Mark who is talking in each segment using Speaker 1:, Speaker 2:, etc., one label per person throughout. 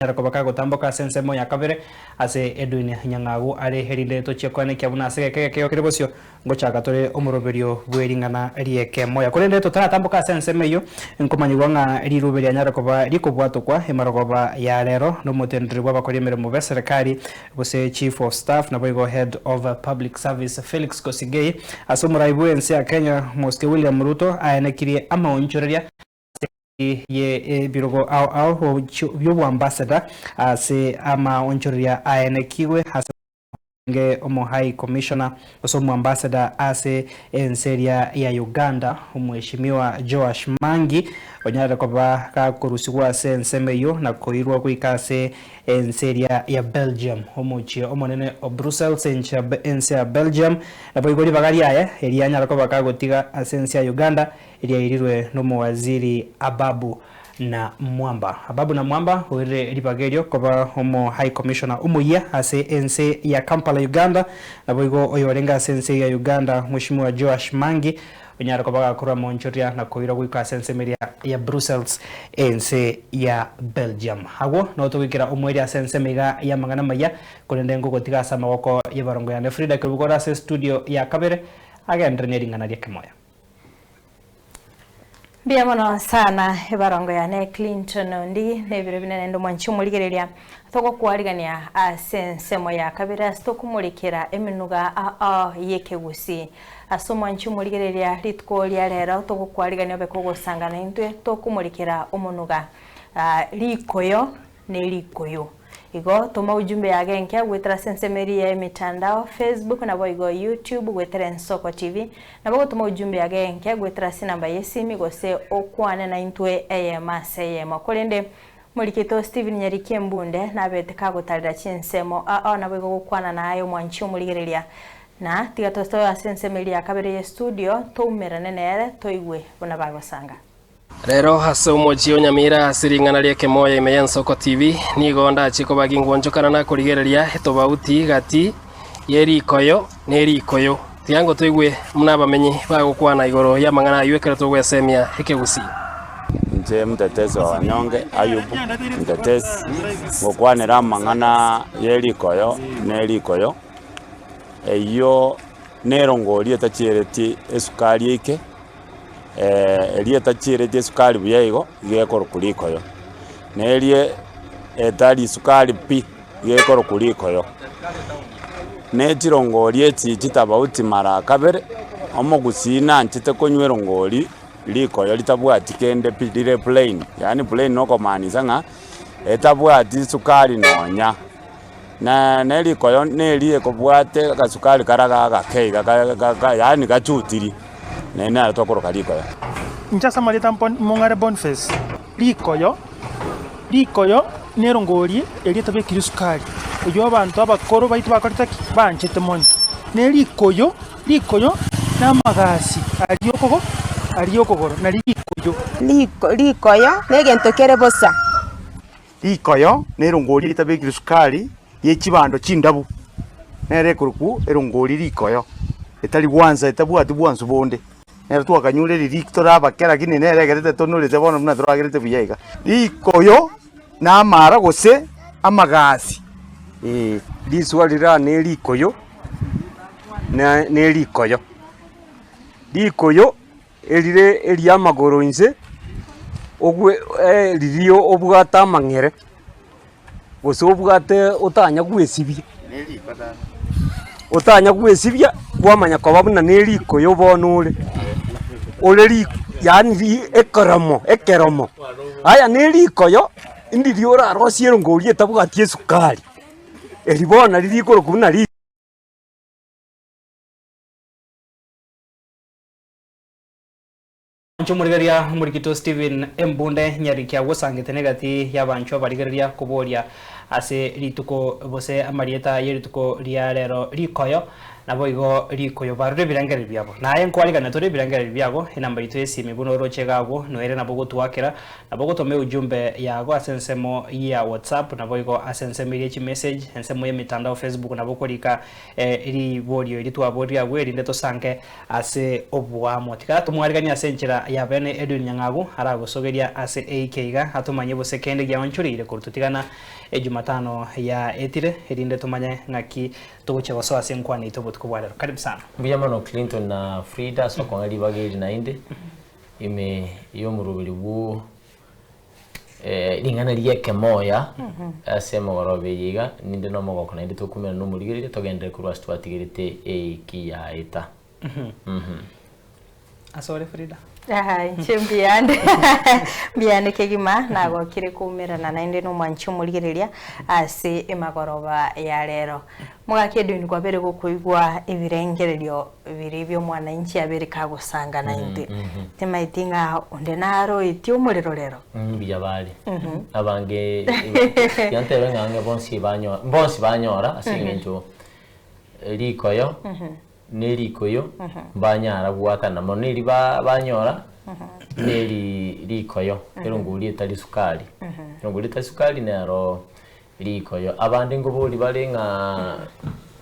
Speaker 1: Nyare koba kagotamboka ase ensemo ya kabere ase Edwin Nyang'au are erinde tochie koenekia buna ase egeka egeke kere bosio ngochaka tore omoroberio bwe ring'ana ri'ekemoya. Korende totaratamboka ase ensemo eyio, nkomanyigwa ng'a rirube rianyare koba rikobwatokwa emarogoba ya rero nomoteneneri bw'abakori emeremo b'eserekari gose Chief of Staff naboigo Head of Public Service Felix Kosigei ase omorai bw'ense ya Kenya Mosike William Ruto aenekirie amaonchoreria ase ye ebirogo ao ao bi'oboambassador ase amaonchoreria aenekigwe ase orenge omo High Commissioner gose omoambassador ase ense eria ya Uganda Omweshimiwa Joash Mangi onyarire koba gakorusigwa ase ensemo eyio na koirwa goika ase ense eria ya Belgium omochie omonene o Brussels ense ya Belgium naboigo ribaga riaye erianyare koba gagotiga ase ense ya Uganda Riairirwe nomowaziri Ababu na Mwamba. Ababu na Mwamba oirire ribaga erio koba omo High Commissioner omoyia ase ense ya Kampala Uganda, naboigo oyorenge ase ense ya Uganda Mweshimiwa Joash Mangi onyare koba gakorwa monchoria na koirwa goika ase ensemo eria ya Brussels ense ya Belgium. Agwo noo togoikera omoerio ase ensemo iga y'amang'ana amayia, korende ngogotiga ase amagoko y'ebarongo yane Frida Kerubo ore ase estudio ya kabere agenderere nering'ana ri'ekemoyo.
Speaker 2: Mbuya mono sana ebarongo yane Clinton Ondigi na ebiro bine naende omwanchi omorigereria togokwarigania ase ensemo ya kabere ase tokomorekera emenuga ao y'ekegusii. Ase omwanchi omorigereria rituko ria rero togokwarigania obe kogosanga naintwe tokomorekera omonuga rikoyo ne rikoyo. Igo toma ujumbe yage enke goetera ase ensemo eria ya emitandao, Facebook naboigo YouTube goetera Ensoko TV. Nabo ogotoma ujumbe yage enke goetera ase enamba y'esimi gose okwane naintwe eyemo ase eyemo. Korende morikito Stephen Nyariki Embunde nabete kagotarera chinsemo ao naboigo gokwana naye omwanchi omorigereria. Na tiga tosoe ase ensemo eria ya kabere ye studio toumerane nere toigwe buna bagosanga.
Speaker 3: Rero ase omochie o Nyamira ase ring'ana ri'ekemoyo ime y'Ensoko TV, nigo ndachie koba gingwonchokana na korigereria etobauti gati y'erikoyo na erikoyo. Tiga ngotoigwe buna abamenyi bagokwana igoro y'amang'ana ayio ekero togwesemia ekegusii.
Speaker 4: Inche mtetezi wa wanyonge Ayubu, mtetezi, ngokwanera amang'ana y'erikoyo na erikoyo, eyio nerongori etachiereti esukari eike. Eria etachiereti esukari buya igo, iga ekorokwa rikoyo, na eria etari sukari pi, iga ekorokwa rikoyo. Na echirongori echi chitabauti mara kabere, omogusii nanchete konywa erongori rikoyo ritabwati kende pi rire plain, yaani plain nokomaanisa ng'a etabwati sukari nonya. Na na erikoyo neri ekobwate agasukari kara gagake iga ga yaani gachutiri, naende naro tokoroka rikoyo.
Speaker 5: Inche ase amarieta Mong'are Boniface, rikoyo, rikoyo nerongori eria etabekiri sukari, oywo abanto abakoro baito bakorete ki? Baanchete mono. Ne rikoyo, rikoyo na amagasi aria okogo aria okogoro nari rikoyo.
Speaker 6: Riko rikoyo negento kere bosa.
Speaker 7: Rikoyo nerongori ritabekire sukari ye chibando chindabu, nere ekorokwa erongori rikoyo, etari gwansa etabwati bwansu bonde. Nero twakanyure riria tore abake lakini nere egerete tonorete bono buna toragerete buya iga. Rikoyo na amara gose amagasi eh.
Speaker 8: Riswa riria ne rikoyo na ne rikoyo. Rikoyo Erire eri'amagoro inse, ogwe riria obwate amang'ere, gose obwate otanya gwesibia, otanya gwesibia kwamanya koba buna ne rikoyo bono ore, ore ri yaani ri ekeromo ekeromo. Aya ne rikoyo, ndiria orarosie erongori etabwati esukari, eri bono nari rikorokwa buna ri.
Speaker 1: Inche omorigereria omorikito Stephen Embunde Nyarikia gosangete negati y'abanchwa abarigereria koboria ase rituko gose amarieta ye rituko ria rero rikoyo Naboigo rikoyo barure ebirengererio biabo. Naye nkwarigania tore ebirengererio biago, enamba yaito y'esimi buna oroche iga agwo, noere nabo ogotoakera, nabo ogotoma eujumbe yago ase ensemo ya WhatsApp, naboigo ase ensemo eria chimessage, ensemo y'emitandao Facebook nabo okorika riborio eri twaborire agwo erinde tosange ase oboamo. Tiga tomwariganie ase enchera ya bene Edwin Nyang'agu aragosogeria ase eike iga atomanyie gose kende giaonchoreire korwa totigana ejumatano yaetire erinde tomanye ng'aki Togochia gosoa ase enkwana yaito obotuko bwa rero. Karibu sana.
Speaker 9: Mbuya mono Clinton na Frida ase okong'a ribaga eri naende ime y'omoroberi bwo ring'ana ri'ekemoya ase emogoroba eye iga, ninde nomogoko naende tokomerana nomorigereria togenderere korwa ase twatigerete eiki yaeta.
Speaker 1: Ase ore Frida?
Speaker 2: Aha, inche mbuyande mbuyande kegima nagokire koumerana naende nomwanchi omorigereria ase emagoroba ya rero. Mogaka Edwin kwabere gokoigwa ebirengererio biria bia omwananchi abere kagosanga naintwe. Timaeti ng'a onde naroetie omorero rero.
Speaker 9: Mbuya bare abange tiga ntebe ng'a ang'e bonsi banyo bonsi banyora ase eng'encho rikoyo nerikoyo mbanyara goakana mono neri banyora neri rikoyo erongori etari sukari erongori etari sukari nero rikoyo. Abande nkobori bare ng'a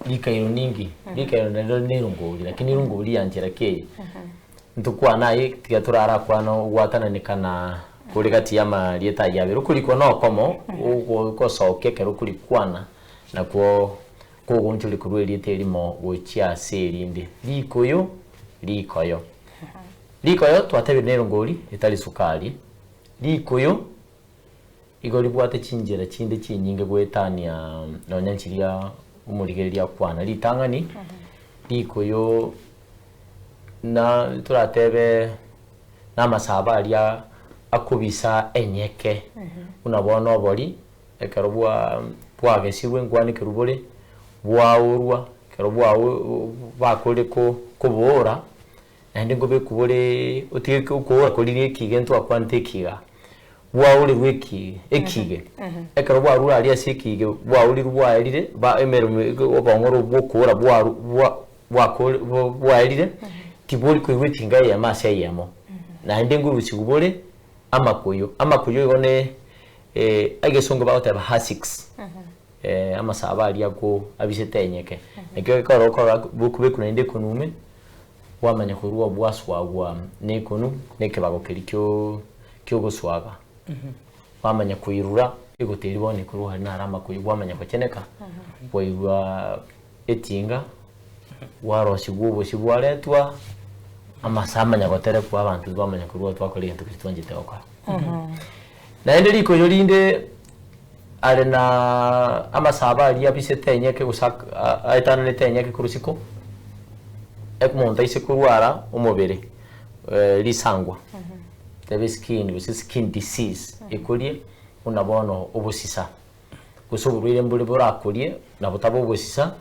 Speaker 9: rikairo ninki? Rikairo nario nerongori lakini erongori ya nchera ki eye? Ntokwane aye tiga torarakwane ogwatananekana kore gati ya amarieta ayio abere. Okorikwa nokomo ogosokia ekero okorikwana nakwo Kogonchoria korwa erieta erimo gochia ase erinde, rikoyo, rikoyo. Rikoyo twatebire nerongori etari sukari. Rikoyo igo ribwate chinchera chinde chinyinge goetania nonya nchiria omorigereria akwana. Ritang'ani, rikoyo na toratebe namasabo aria akobisa enyeke, buna bono obori. Ekero bwa bwagesirwe nkwanekerwe bore, bwaorwa, ekero bwao bakorire ko koboora, naende nkobekwa bore otige koora koriria ekige ntwakwanete ekiga, bwaorerwa ekige ekige. Ekero bwarure aria ase ekige bwaorirwe bwaerire ba emeremo obong'ora obwo bwokoora bwaru bwa bwakore bwaerire, tibori koigwa etinga eyemo ase eyemo, naende nkorusigwa bore amakoyo. Amakoyo igo ne Egesongo bagoteba husks, amasabo aria ako abisete enyeke. Ekio gekogera okora bokobekwa naende ekonu ime, bwamanya korwa bwaswagwa na ekonu na ekebago keria kio kiogoswaga. Bwamanya koirura egoti eria bono ekorwa aria naro amakoyo bwamanya gocheneka, bwairwa etinga, bwarosigwa obosie bwaretwa, amasa amanya goterekwa abanto bamanya korwa twakora egento keria twanchete gokora. Naende rikoyo rinde are na amasabo aria abisete enyeke gose aetananete enyeke korwa isiko, omonto aise korwara omobere risangwa, tebe skin gose skin disease ekorie buna bono obosisa, gose oborwaire mbore borakorie nabo taba obosisa.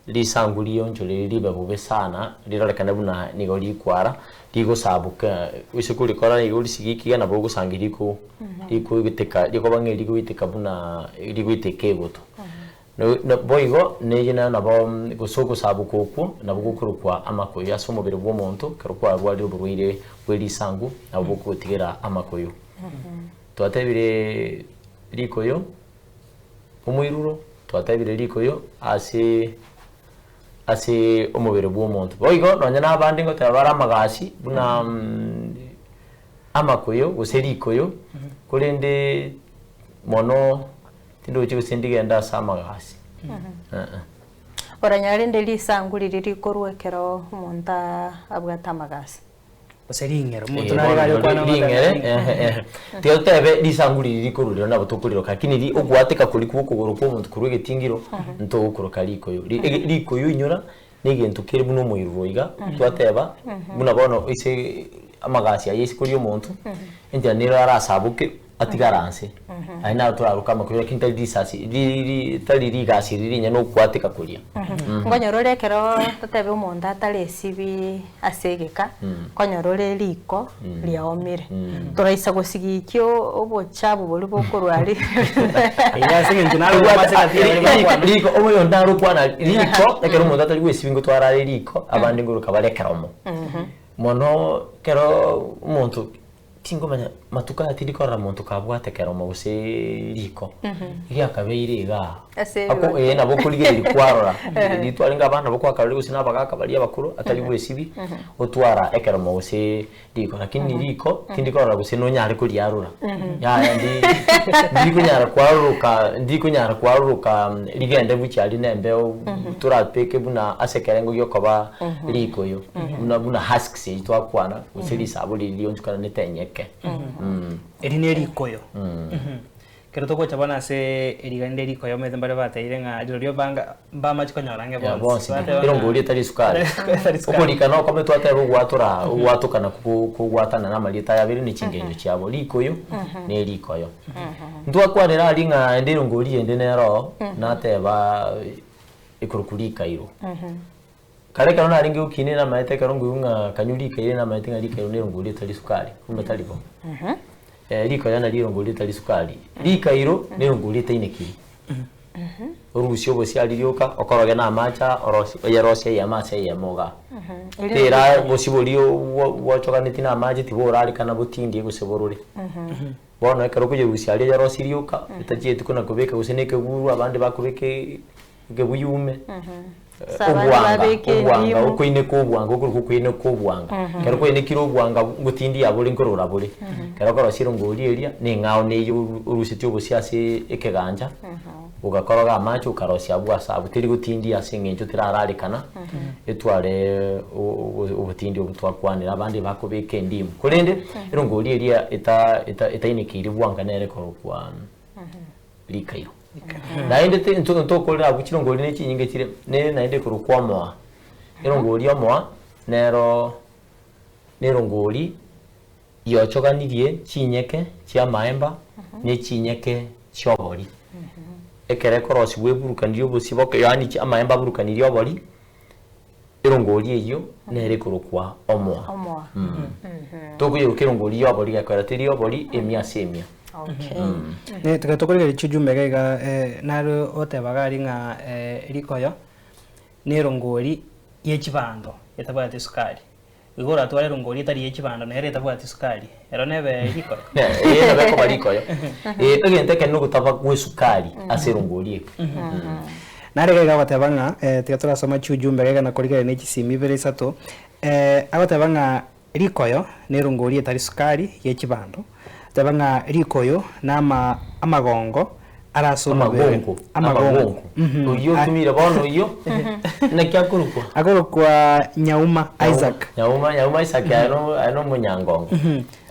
Speaker 9: Risangu rionchoreri ribe bobe sana, rirorekane buna nigo rikwara, rigosaboka, gose korikora nigo risigikige nabo ogosangi riko rikoiteka rikoba ng'a rigoiteka buna rigoiteka egoto. Boigo neye nayo nabo gose ogosaboka okwo nabo gokorokwa amakoyo ase omobere bw'omonto ekero kwarwarire oborwaire bwe risangu nabo bokogotigera amakoyo. Twatebire rikoyo. Omoiruro, twatebire rikoyo ase ase omobere bw'omonto. Boigo nonya na abande ngoteba bare amagasi buna amakoyo gose rikoyo, korende mono tindochi gose ndigende ase amagasi eh.
Speaker 2: Oranyore rende risangu riria rikorwa ekero omonto abwate amagasi.
Speaker 1: Gose ring'ere, omonto
Speaker 9: Eh,
Speaker 1: nare
Speaker 9: bono
Speaker 1: gari
Speaker 9: rirorio
Speaker 1: okwana ng'a
Speaker 9: ring'ere,
Speaker 1: ring'ere.
Speaker 9: ehe, ehe. Tiga totebe risangu riria rikorurero nabo tokoriroka lakini ri ogoateka koria kwa okogoro kwa omonto korwa egetingiro, ntogokoroka rikoyo. Ri ege rikoyo inyora, na egento kere buna omoiruro iga, twateba, buna bono ase amagasi aya ase koria omonto, enchera nero arasaboke. atigare anse. Aye naro toraroke amakoyo lakini tari risasi ri ri tari rigasi riria rinyene okwateka koria.
Speaker 2: Nkonyora ore ekero totebe omonto atare esibi ase egeka, nkonyora ore riko riaomire. Toraisa gosigikia obochabu boria bokorwa aria.
Speaker 1: Iga ase eng'encho naro ase egati ya baria bakwana.
Speaker 9: Riko omoyo onde naro okwana riko ekero omonto atari gwesibia ngotwara are riko abande ngoroka bare ekeromo. Mono ekero omonto tingomanya matuko aya tindi korora monto kabwate ekeromo gose riko, riakabeire igaa.
Speaker 2: Ase
Speaker 9: Ako
Speaker 2: ebigoti.
Speaker 9: eh nabo okorigereria kwarora, riria twarenge abana nabo kwakarorire gose na abagaka baria abakoro atari bwesibi, otwara ekeromo gose riko. Lakini riko tindi korora gose nonyare koriarora, yaya ndi ndikonyara kwaroroka ndikonyara kwaroroka rigende gochia aria na embeo torabeke buna ase ekerengo giokoba rikoyo, buna buna husks eywo twakwana gose risabo riria rionchokana nete enyeke.
Speaker 1: Eri ne rikoyo. Ekero togocha bono ase erigani ria rikoyo omanyete mbare bateire ng'a rirorio banga mbamache konyora ang'e
Speaker 9: Ya,
Speaker 1: bonsi.
Speaker 9: bonsi
Speaker 1: Bateba
Speaker 9: pi
Speaker 1: ng'a
Speaker 9: erongori etari esukari
Speaker 1: etari sukari.
Speaker 9: okorika nokome twateba ogwatora ogwatokana ko- kogwatana na amarieta aya abere ne chingencho chiabo rikoyo ne rikoyo ntwakwanera aria ng'a ende erongori ende nero oo nateba ekorokwa rikairo kare ekero narenge gokinera namaete ekero nkoigwa ng'a kanywa rikairo namaete ng'a rikairo na erongori etari sukari kumbe tari bo. Rikoyo nario erongori ritari sukari, rikairo nerongori ritainekiri. Orusie obosiari rioka, okoroge na amache aa, orosie oyerosie eyemo ase eyemo igaa. Tera bosie boria bwochoganeti na amache tiborarekana botindie gose borore. Bono ekero okoyerusia aria oyerosie rioka, otachieti kona kobeka gose na ekeguru abande bakobeka ekebuyu ime.
Speaker 2: Ase abande
Speaker 9: Obwanga,
Speaker 2: babeke
Speaker 9: obwanga,
Speaker 2: endimu.
Speaker 9: okoineka obwanga, okorokwa okoineka obwanga. Ekero kwainekire obwanga ngotindia bore nkorora bore. Ekero okorosia erongori eria, na eng'ao neywo oru- orusetie obosie ase ekegancha, ogakoroga amache okarosia abwo ase abwo, teri gotindia ase eng'encho terararekana, etware o- o- obotindi obwo twakwanera, abande bakobeka endimu. Korende, erongori eria eta eta etainekeire bwanga nere ekorokwa rikairo. Naende ti nto ntokorera abwo chirongori ne chinyinge chire, nere naende ekorokwa omoa. Erongori omoa, nero nerongori yochoganirie chinyeke chia amaemba, na echinyeke chia obori. Ekero ekorosiwa eburukanirie obosie boke yaani chi amaemba aburukanirie obori, erongori eyio nere ekorokwa omoa.
Speaker 2: Omoa.
Speaker 9: Tokoyeroka erongori ya obori gekoera teri obori emia ase emia.
Speaker 2: Okay.
Speaker 1: Ne tiga tokorigereria chijumbe iga iga eh, naro otebaga aria ng'a eh, rikoyo na erongori ye chibando etabwati esukari. Igo oratware erongori etari ye chibando nere etabwati esukari, ero nebe rikoyo?
Speaker 9: Eh, nabo ekoba rikoyo. Eh, egento ekero nogotaba gwa esukari ase erongori eke.
Speaker 1: Nare iga iga agoteba ng'a eh, tiga torasoma chiujumbe iga iga na korigereria ne chisimi ibere isato, eh, agoteba ng'a rikoyo na erongori etari sukari ye chibando, Teba ng'a rikoyo na ama amagongo are ase omobere.
Speaker 9: Amagonko, amagonko. Oyio otumire bono oyio, naki akorokwa?
Speaker 1: Akorokwa Nyauma Isaac.
Speaker 9: Nyauma, Nyauma Isaac aye no aye no omonyangongo.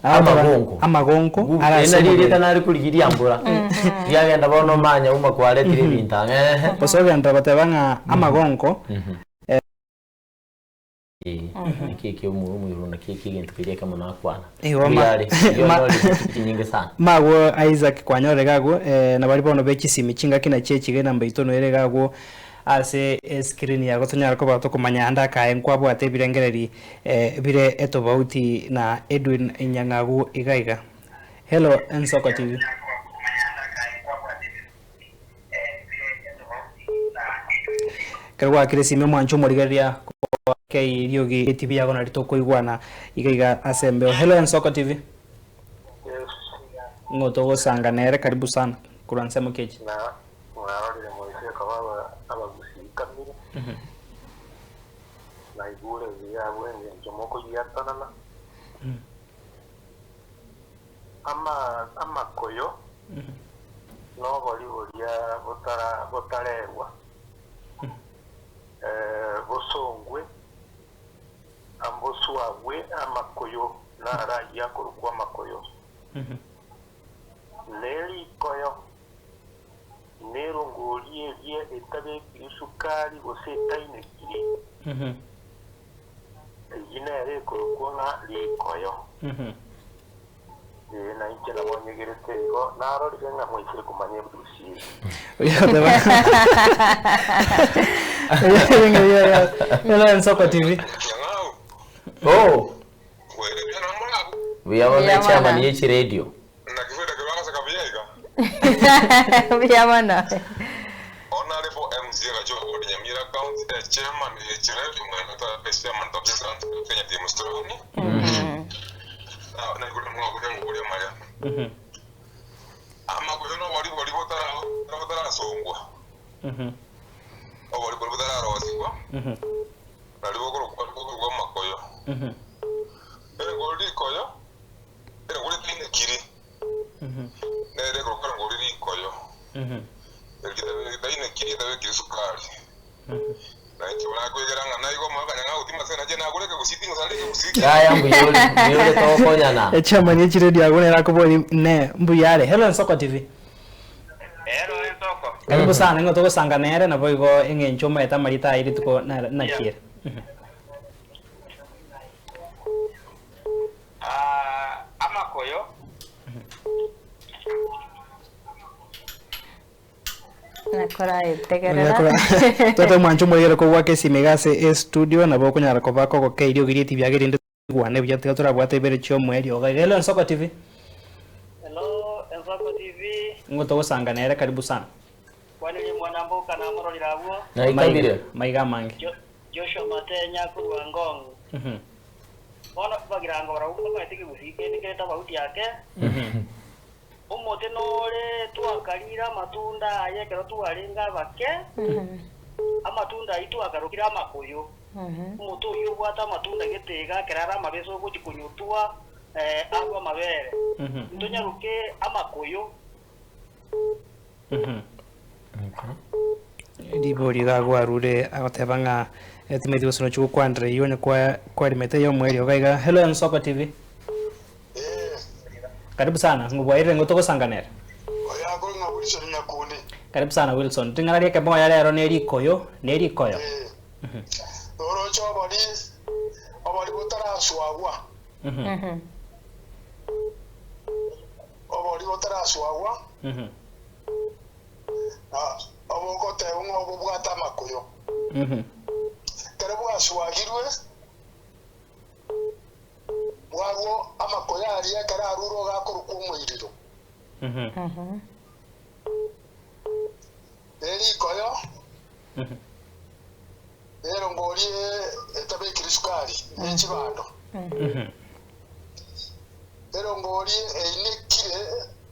Speaker 1: Agoteba
Speaker 9: Amagonko.
Speaker 1: amagonko are ase
Speaker 9: Eri nari
Speaker 1: omobere.
Speaker 9: erieta nare korigia riambura. Riagenda bono omanye Nyauma kwaretire ebinto ang'e ehe.
Speaker 1: Gose ogenderera goteba ng'a amagonko
Speaker 9: Naki eki omoiruro naki eki egento keria ekemo nakwana.
Speaker 1: Igo ma-
Speaker 9: Mbuya are, erio
Speaker 1: ma-
Speaker 9: onyore chituki chinyinge sana.
Speaker 1: Magwo Isaac kwanyorire iga agwo eh, na baria bono be chisimi chingaki nachio echiga enamba yaito noere iga agwo ase escreen yago tonyare koba tokomanya ande akaye nkwabwate ebirengereri eh, bire etobauti na Edwin Nyang'agu iga iga. Hello Ensoko TV. Ekero gwakire esimi omwanche omorigereria goaka eriogi etibi yago nari tokoigwana iga iga ase embeo. Hello Ensoko TV. Ng'o togosanga nere karibu sana korwa nsemo ki echi?
Speaker 10: Na mwarorire moise koba abagusiikanire, naigure buya abwo engencho mokoyiatanana. Ama amakoyo nobori boria botara botarerwa, bosongwe, amboswagwe amakoyo naro ayio akorokwa amakoyo. Ne rikoyo nerongori eria etabekiri sukari gose etainekiri, eyio nere ekorokwa ng'a rikoyo. Ee, na inche nabo nyegerete igo, narorire ng'a mwaisire komanya ebigusii.
Speaker 1: Hello Ensoko TV.
Speaker 9: Oh. Buya bono
Speaker 2: Buya
Speaker 9: echairman
Speaker 2: bono.
Speaker 9: ye chiradio.
Speaker 2: Buya bono.
Speaker 9: Yaya mbuyore mbuyore togokonyana.
Speaker 1: Echairman ye chiradio agwo nere akobori ne mbuyare. Hello Ensoko TV.
Speaker 10: Hello Ensoko.
Speaker 1: Karibu sana ng'o togosanga nere nabo igo eng'encho omaete amarita aye rituko na- nakiere.
Speaker 10: Ah, amakoyo
Speaker 2: Nakoraetegerera.
Speaker 1: Toto mwancho moigere kogwaka esime iga ase estudio nabo okonyara koba kogokeirie ogirie etibi age rinde igwane buya tiga torabwate ibere chia omoerio iga iga. Hello Ensoko TV.
Speaker 10: Hello Ensoko TV.
Speaker 1: Ng'o togosanga nere karibu sana.
Speaker 10: Kwanirie mwana mboka namororire abwo.
Speaker 9: Naikabire.
Speaker 1: Maiga amange.
Speaker 10: Joshua Matenya korwa Ngong. Bono bagirango barabwo mbamaete ekegusii kende kere tofauti ake. Omote nore twakarire amatunda aye ekero twarenge abake, amatunda ayio twakarokire amakoyo. Omote oyio obwate amatunda gete iga ekero are amabese ogochi konyotwa arwe amabere. Ntonyaroke amakoyo.
Speaker 1: Ribori iga agwarure agoteba ng'a etimeti gose nochi gokwanera eywo onye kwa kwarimete ya omoerio iga iga. Hello Ensoko TV. Karibu sana, ng'obwairire ng'o togosanga nere? Karibu sana Wilson. Ring'ana ria ekemoya rero ne rikoyo, ne rikoyo.
Speaker 11: Noroche obori, obori botaraswagwa, obori botaraswagwa, na obogoteba ng'a obobwate amakoyo. Ekero bwaswagirwe, bwagwo amakoyo aria ekero arure ogakorokwa omoiriro. Ne rikoyo, nerongo orie etabekiri sukari, ne chibando. Erongo orie einekire,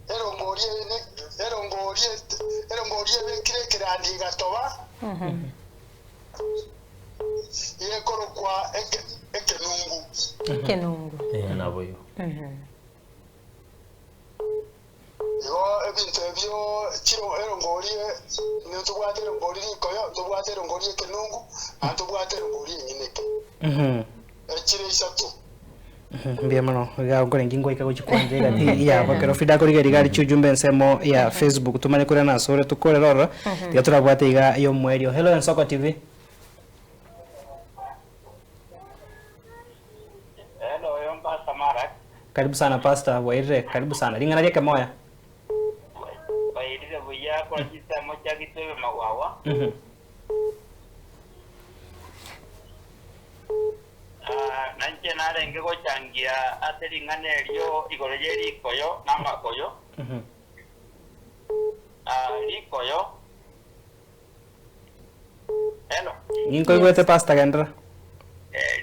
Speaker 11: erongo orie eine- erongo orie erongo orie ebekire ekerandi egatoba, igekorokwa eke- ekenungu.
Speaker 2: Ekenungu.
Speaker 9: Eh nabo igo.
Speaker 11: Igo ebinto ebio chiro erongori ntobwate erongori rikoyo, ntobwate erongori ekenungu, na ntobwate erongori eng'ineke. Echire isato.
Speaker 1: Mbuya mono iga nkorenge ngoika gochia kwancha egati yabo ekero Frida akorigereria iga arie chiujumbe ensemo ya Facebook tomanye koria nase ore tokorere ororo tiga torabwate iga ya omoerio. Hello Ensoko TV.
Speaker 10: Hello, oyo Pastor Mark.
Speaker 1: Karibu sana pastor, bwairire, karibu sana. Ring'ana ria ekemoya.
Speaker 10: Bwairire buya korwa chinsemo chia Gitwebe Magwagwa. Ah, na inche narenge gochangia ase ring'ana erio igoro ye rikoyo na amakoyo. Ah, rikoyo. Hello.
Speaker 1: Ninkoigwete pastor genderera.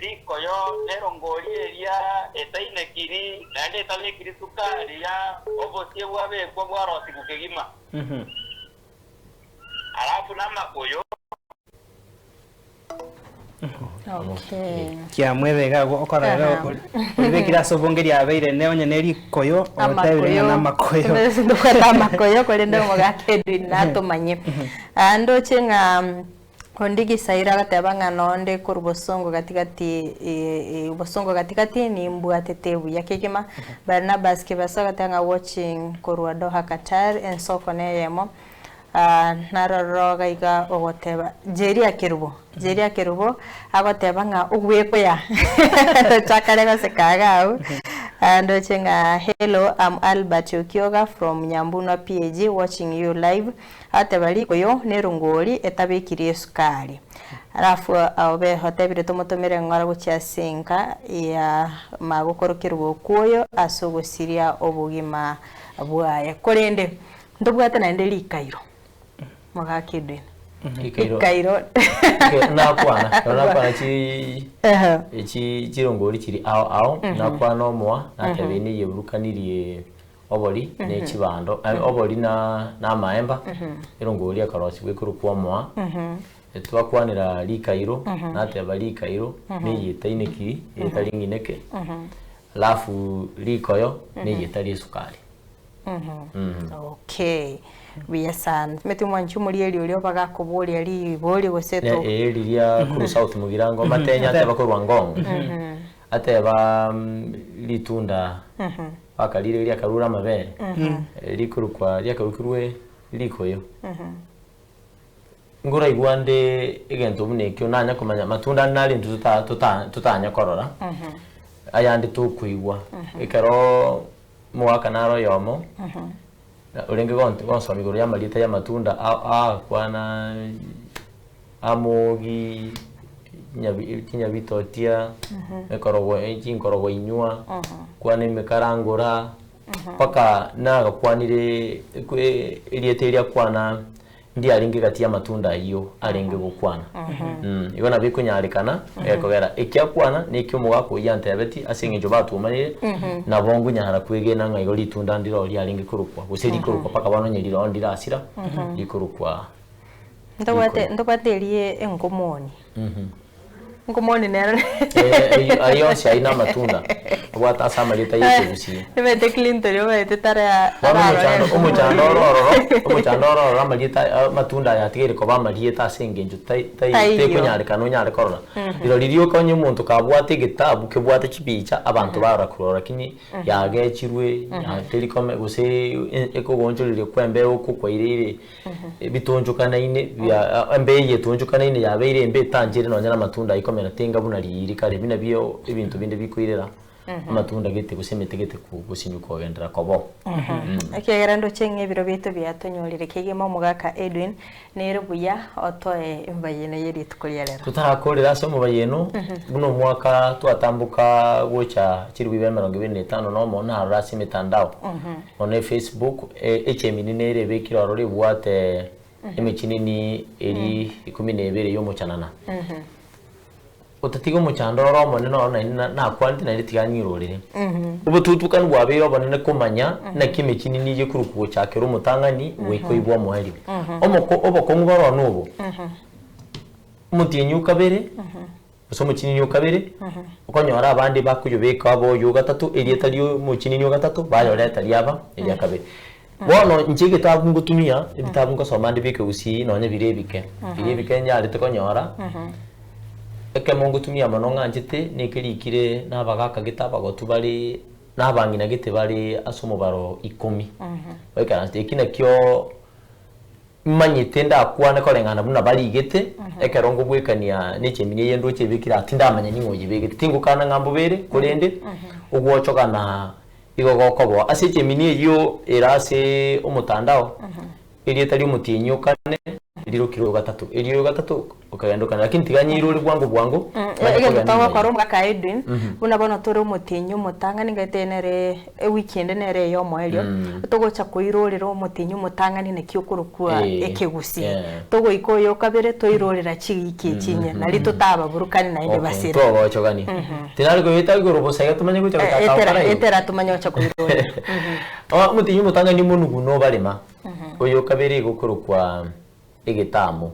Speaker 10: Rikoyo nerongori eria etainekiri, naende etabekiri sukari ya obosie bwabekwa bwarosigwa kegima. Alafu namakoyo.
Speaker 2: Okay.
Speaker 1: Kiamwebe iga agwo okorora
Speaker 2: Aha.
Speaker 1: oribekire ase obonge riabeire ne onye ne rikoyo otebire ng'a namakoyo.
Speaker 2: Tobwate amakoyo korende omogaka Edwin natomanye. Ah, ndoche ng'a mm, onde Gisairo agateba ng'a nonde korwa bosongo gatigati eh, eh, bosongo gatigati nimbwatete buya kegima. Barnabas Kebaso agateba ng'a watching korwa Doha Qatar ensoko neyemo. Ah, naroro iga iga ogoteba Jeria Kerubo, Jeria Kerubo agoteba ng'a ogwekoya tochakare goseka iga abwo. Ndoche ng'a hello I'm Albert Okioga from Nyambunwa PAG watching you live. Ateba rikoyo nerongori etabekiri esukari. Alafu obe otebire tomotomere ng'ora gochia ase enka ya magokorokerwa okwoyo ase ogosiria obogima bwaye. Korende ntobwate naende rikairo mogaka Edwin.
Speaker 9: Rikairo.
Speaker 2: Rikairo.
Speaker 9: Nakwana, ekero nakwana chi
Speaker 2: Ehe.
Speaker 9: chi chirongori chiri ao ao, nakwana omoa, nateba eye neye eburukanirie obori ne chibando, obori na na amaemba, erongori ekarosiwa ekorokwa omoa, Twakwanera rikairo, nateba rikairo neyio etainekiri, etari ng'ineke, alafu rikoyo neyio etari esukari.
Speaker 2: Okay, buya sana. Omanyete omwanchi omorieri oria bagakoboria ribori gose
Speaker 9: Ne
Speaker 2: to
Speaker 9: ee riria korwa South Mugirango matenya ateba korwa Ngong, ateba ritunda bakarire riakarure amabere, rikorokwa riakarokirwe rikoyo. Nkoraigwa nde egento buna ekio nanya komanya matunda ande nare intwe tota tota totanya korora, ayande tokoigwa. Ekeroo omogaka nare oyomo, orenge gonte gonsomia igoro ya amarieta ya amatunda a- aakwana amogi, nyabi chinyabitotia, ekorogo chinkorogo inywa, kwana emekarangora, mpaka nagakwanire ekwe erieta eria akwana. Ndiarenge gati y'amatunda ayio arenge gokwana. Igo nabo ekonyarekana ekogera eki akwana na eki omogaka oyio antebetie ase eng'encho batwomanire, nabo nkonyara kwegena ng'a igo ritunda ndiro riarenge korokwa gose rikorokwa mpaka bono onye rirorio ndirasira, rikorokwa
Speaker 2: Ntobwate
Speaker 9: rikoyo.
Speaker 2: ntobwate erie enkomoni. Nkomoni nero.
Speaker 9: Eh, ayio onsi ayio namatunda abwate ase amarieta y'ekegusii.
Speaker 2: Nimanyete Clinton omanyete tara
Speaker 9: Bono
Speaker 2: tararora
Speaker 9: omochando omochando
Speaker 2: enkomoni.
Speaker 9: ore ororo, omochando ore ororo amarieta aya amatunda aya atigaire koba amarieta ase engencho tai tai
Speaker 2: Taiyo.
Speaker 9: tekonyarekana onyare korora. Rirorio rioka onye omonto kabwate egetabu kebwate chibicha abanto barora korora lakini yagechirwe ya teri kome gose e- ekogonchoreria kwa embeo oko kwaireire Ebitonchokanaine bia embe eye etonchokanaine yabeire embe etanchere nonya namatunda ayio komera tenga buna riiri kare buna bio ebinto binde bikoirera amatunda gete gose emete gete gosinywa kogenderera kobo.
Speaker 2: Ekiagera ndoche ng'a ebiro biaito biatonyorire kegima omogaka Edwin, nere buya otoe embayeno ye rituko ria rero.
Speaker 9: Totarakorera ase omobayeno, buna omwaka twatamboka gocha chilifu ibere emerongo ebere na etano nomo narora ase emetandao. Bono efacebook, echemini nere ebekire ororo ebwate emechinini eri ikomi na ebere y'omochanana. Otatiga omochando ore omonene oro naende na- nakwanete naende tiga nyirorere. Obotutukanu bwabeire obonene komanya naki emechinini eye ekorokwa gochakera omotang'ani goika oibwe omoerio. Omoko obokong'u bore nobo, omotienyi o kabere. Gose omochinini o kabere, okonyora abande bakoyobeka abe oyo o gatato, erieta ri'omochinini o gatato bayoreta riaba eria kabere. Bono inche egetabu ngotumia, ebitabu ngosoma nde bia ekegusii nonye bire ebike, biria ebike nyarete konyora, ekemo ngotumia mono ng'anchete na ekerikire na abagaka gete abagotu bare, na abang'ina gete bare ase omobaro ikomi, baikaransete. Eki nakio. Nimanyete ndakwane koreng'ana buna barigete, ekero nkobwekania nechemini eye ndoche ebekire aa, tindamanya ning'o oyebegete. Tingokana ng'a mbobere, korende ogwochogana igo gokoboa. Ase echemini eyio ere ase omotandao, erieta riomotienyi o kane rirokire oyo gatato, erio oyo gatato okagenda okane, lakini tiga nyeirore bwango bwango, manye
Speaker 2: Egento
Speaker 9: kogenda
Speaker 2: togokora
Speaker 9: nyuma.
Speaker 2: omogaka Edwin, buna bono tore omotienyi omotang'ani ngaete nere ewiki ende nere eyomoerio, togocha koirorera omotienyi omotang'ani naki okorokwa ekegusii. Togoika oyo okabere toirorera chiwiki echi inye, nari totababurukani naende basire.
Speaker 9: Togochogania. Tinari koyeta igoro bosa iga tomanye gocha gochaka
Speaker 2: Etera
Speaker 9: gokora igo.
Speaker 2: etera tomanye gocha koirorera.
Speaker 9: Omotienyi omotang'ani omonugu nobarema, oyo okabere igo okorokwa egetamo,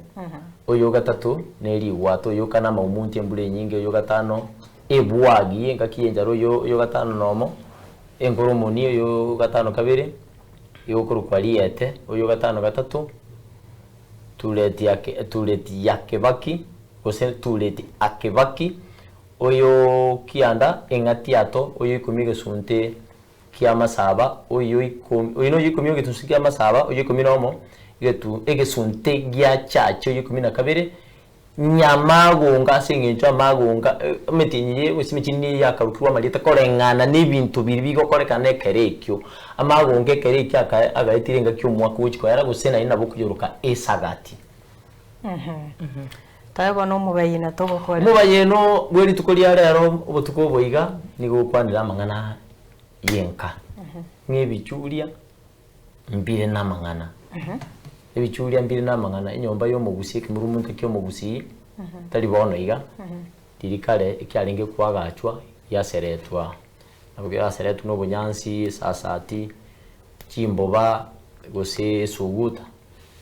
Speaker 9: oyo ogatato nerigwato, oyo okane amaumunti embura enyinge, oyo ogatano ebwagi engaki y'enchara, oyo oyo gatano nomo enkoromoni, oyo gatano kabere egokorokwa riete, oyo gatano gatato tureti ake tureti ya kebaki gose tureti akebaki, oyo kianda eng'ati ato, oyo ikomi egesunte ki'amasaba, oyo ikomi, oyo noyo ikomi egetunsu ki'amasaba, oyo ikomi nomo egetu egesunte gia chache, oyo ikomi na kabere. Nyamagonga ase eng'encho amagonga emetienyi ye gose emechie nigo yakarokirwe amarieta koreng'ana na ebinto biria bigokorekana ekero ekio. Amagonga ekero ekio aka agaetire engaki omwaka ogochia koera gose naende nabo okoyoroka esagati.
Speaker 2: Toe bono omobayeno togokora.
Speaker 9: Omobayeno bwe rituko ria rero obotuko obo iga nigo ogokwanera amang'ana y'enka, ng'a ebichuria mbire namang'ana, ebichuria mbire namang'ana, enyomba ya omogusii ekemurumunto kia omogusii tari bono iga, riria kare ekiarenge koagachwa giaseretwa, nabo keraseretwe na obonyansi, esasati, chimboba, gose esuguta,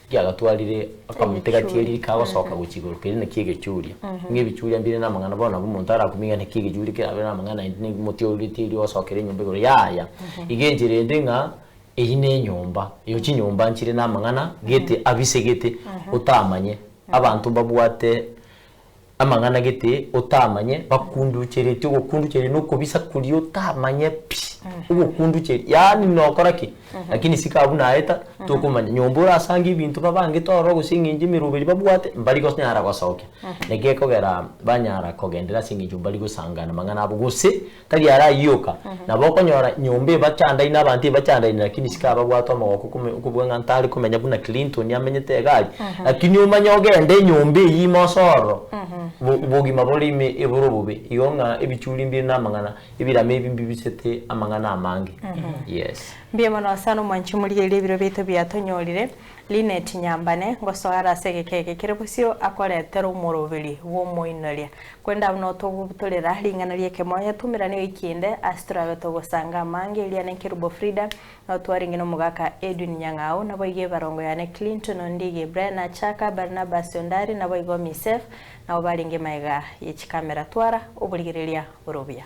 Speaker 9: kiagatwarire akamote gatieri kagosoka gochia igoro keria naki egechuria. Ng'a ebichuria mbire namang'ana bono nabo omonto arakumie ng'a naki egechuria kerabe namang'ana naende na omote oria tieri ogosokera enyomba igoro yaya. Iga enchera ende ng'a eyio na enyomba, eyo chinyomba nchire namang'ana gete abisegete otamanye, abanto mbabwate Amang'ana gete otamanye, bakunducheretie ogokunducheria na okobisa koria otamanye pi, ogokunducheria yaani nokora ki? Lakini isiko abwo naeta tokomanya, nyomba orasange ebinto babangete ororo gose eng'encho emeroberi babwate mbari gonyara gosokia. Naki ekogera banyara kogenderera ase eng'encho mbari gosangana amang'ana abo gose Tari ara ayio oka, nabo okonyora nyomba ebachandaine abanto ebachandaine lakini isiko ababwate omogoko okome okobua ng'a ntare komenya buna Clinton amenyete iga aria, lakini omanye ogende enyomba eyio ime ase ororo, bo bogima bore ime ebore obobe. Igo ng'a ebichuri mbire na amang'ana, ebirama ebi mbibisete amang'ana amange, yes.
Speaker 2: Mbuya mono sana omwanchi omorigereria ebiro biaito biatonyorire. Linet Nyambane ngosoa are ase egeka eke kere bosio akoretera omoroberi bw'omoinoria. Korende abwo notogobutorera ring'ana ri'ekemoyo tumerane ewiki ende ase torabe togosanga amange eria ne Kerubo Frida, nao twarenge nomogaka Edwin Nyang'au, naboigo ebarongo yane Clinton Ondigi, Brian Achaka, Barnabas Ondari, naboigo Misef, nabo barenge magega ye chikamera. Twara oborigereria bore obuya.